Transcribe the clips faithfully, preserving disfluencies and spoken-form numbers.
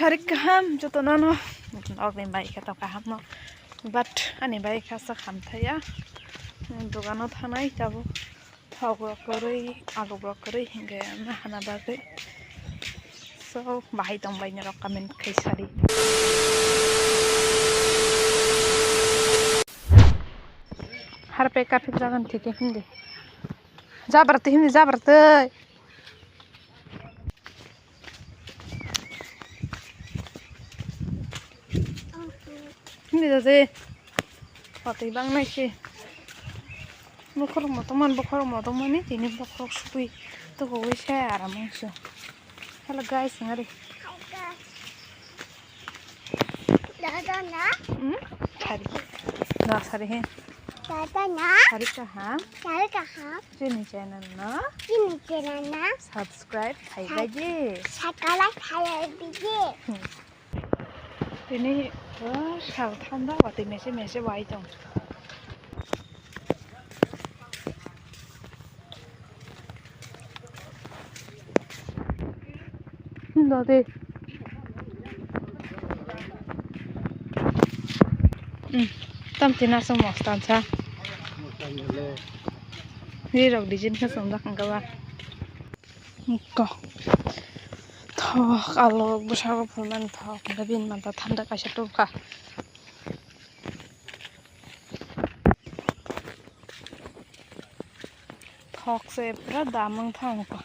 Sarik kaham jotono no. Ogni bai khe to kaham no. But ani bai kha sa kham thaya. Dogano thanai tabuk. Thok rok kwrwi, aluk rok kwrwi hinkhe ano hana bagwi. So, bahai tong bai norok comment khai sadi. Harpe kaphik jagan thike hindi. Jabar twi hindi, jabar twi. Hindi da je. Watwi bang nai se. Bokhorok moto man, bokhorok moto mani tini bokhorok sugwi tukuwi se aram wngsu. Hello guys, ngari. Dada na? Hmm? Sari. Na sari he. Dada na? Sari kaham. Sari kaham. Chini channel no. Chini channel no. Subscribe khai Sub- baji. Subscribe khai baji. Hmm. Tini, oh, sal thanda watwi mese mese wai tong. Dodi. Hmm. Tam tina so mostan sa. Ri rok design ka song dak ang ka ba. Ko. Thok, alok, bwskango phunukmani thok, hwnkhe bini mantha thanda kaisa tubukha. Thok se pura dam wng thangkha,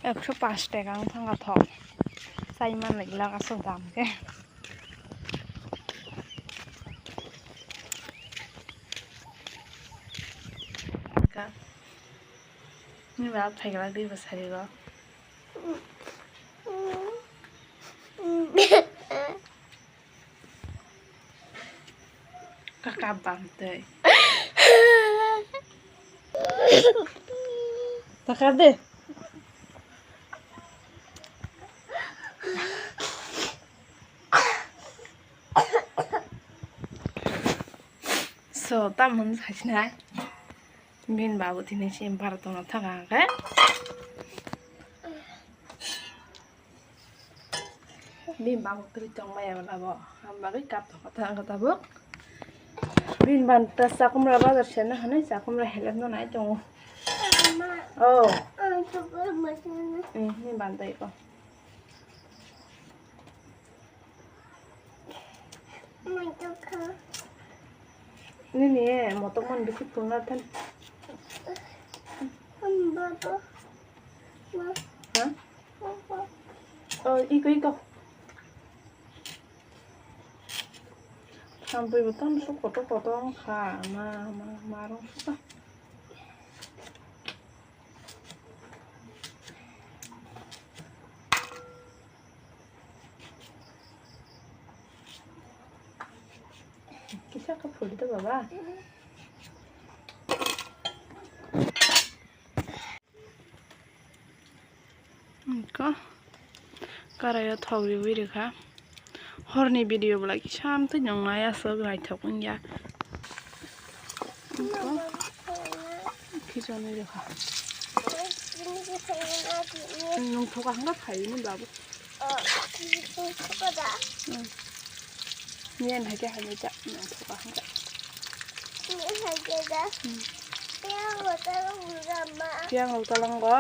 ekso panch taka wng thangkha thok, chai manlai glak aswk dam khe. Ni ba phaigra di bwsari go. Kaka bam tei. Taka de. So, tamon sajna. Bin babu tini si Bharat no thanga ke. Bin babu kri tong maya labo. Am bagwi kap thok thang ka tabuk. Bin ban ta chakumra bazar se na hanai chakumra helep no nai tongo. Oh. Ang to ba masana. Hmm, bin ban ta iko. Nini motok man bisi pungna than. Baba. Ma. Ha? Baba. Oh, iko, iko. Sampui bo tam su koto koto wng kha. Ma, ma, ma rong su ta. Kisa ka phuri da baba. Ko karaio thok riwi rikha. Horni video belai kisa amtwi nwngnai aswk naithok wngya. Khichoni rikha. Nungthoka hwnba phaini babu. Nini hai khe hamya jak nungthoka hwnba. Piyang rok talango.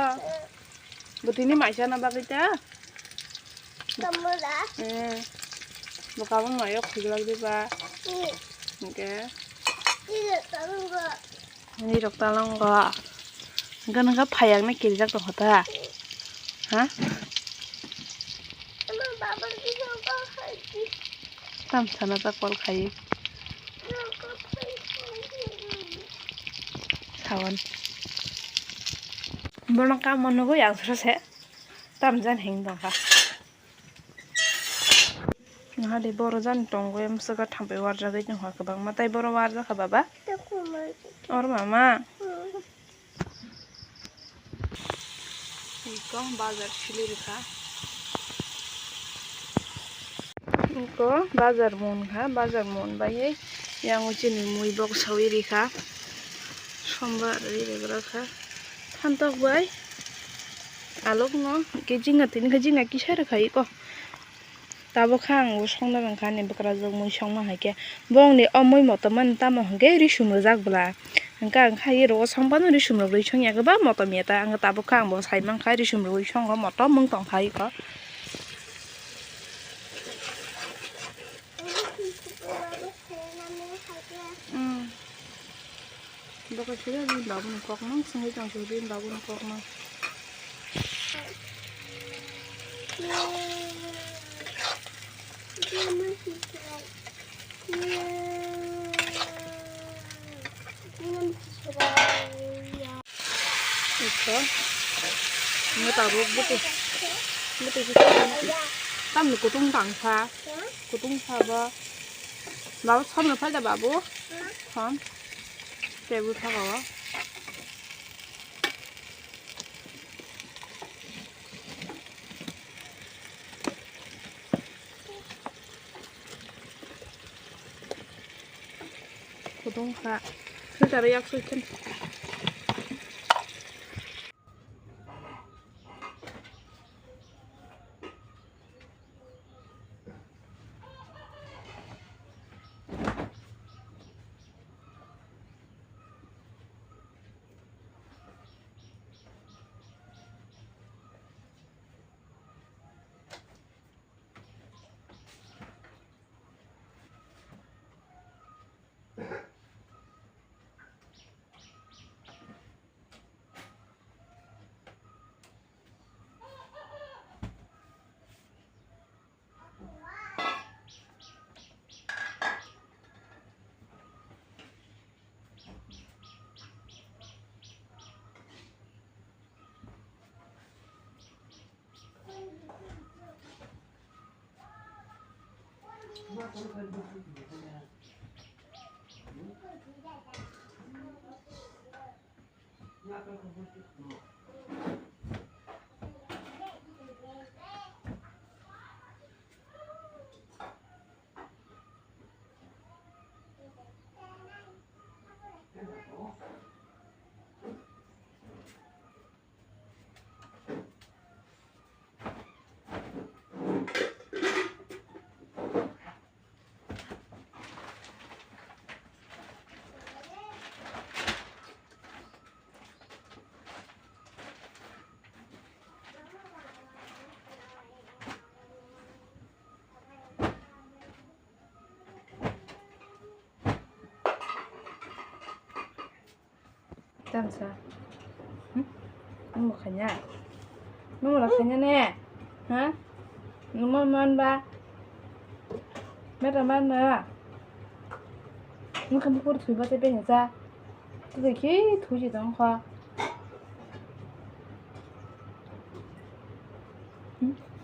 Bwtwini maisa na bagwi ta. Tamo da? Eh. Bwkha bo mayo khujlak diba. Ni. Hingke. Ni rok talango. Ni rok talango. Hingke nangkhe phaiyak ni kirijak tongkha ta. Ha? Ama baba ni rok ba hai. Tam sana ta kol khai. Sawan. Bono kamo nugo yang sura se. Tam jan heng tongkha. Naha de boro jan tongo em saka thampai warjagwi tongkha kwbangma tai boro warjakha baba. Or mama. Iko bazar sili rikha. Iko bazar mon kha, bazar mon bai yang chini mui bok sawi rikha. Sombar ri rikha. Thantok bai alok no ke jinga tini khe jinga kisa rikha iko. Tabuk kha ang bo songna rwngkha ani bwkrajwk mui songma hai khe. Bongni o mui motom mani tamo hwnkhe risum rwjak bwla. Hwnkhe ang kha ye rogo song phano risum rok rwi song ya khe ba motom ya ta. Ang tabuk kha ang bo sai mankha risum rwi songo motom mung tong kha iko. Bwkha sida bini babuni kokno swngwi tong sidi bini babuni kokno. Ito. Neta rok buti. Buti sisa. Tamni kutung tangsa. Kutung sabo. Babu, somno phaida babu. Som. Tebul thaka o. Kutung kha. Filter yak sui khen. Tamsa. Hmm? Nung bo khanya? Nung bo khanya ne? Ha? Nung ma man ba? Meta man ba? Nung khe bukur thwi ba tei beng ja. Tei khi thwi ji tong kho. Hmm?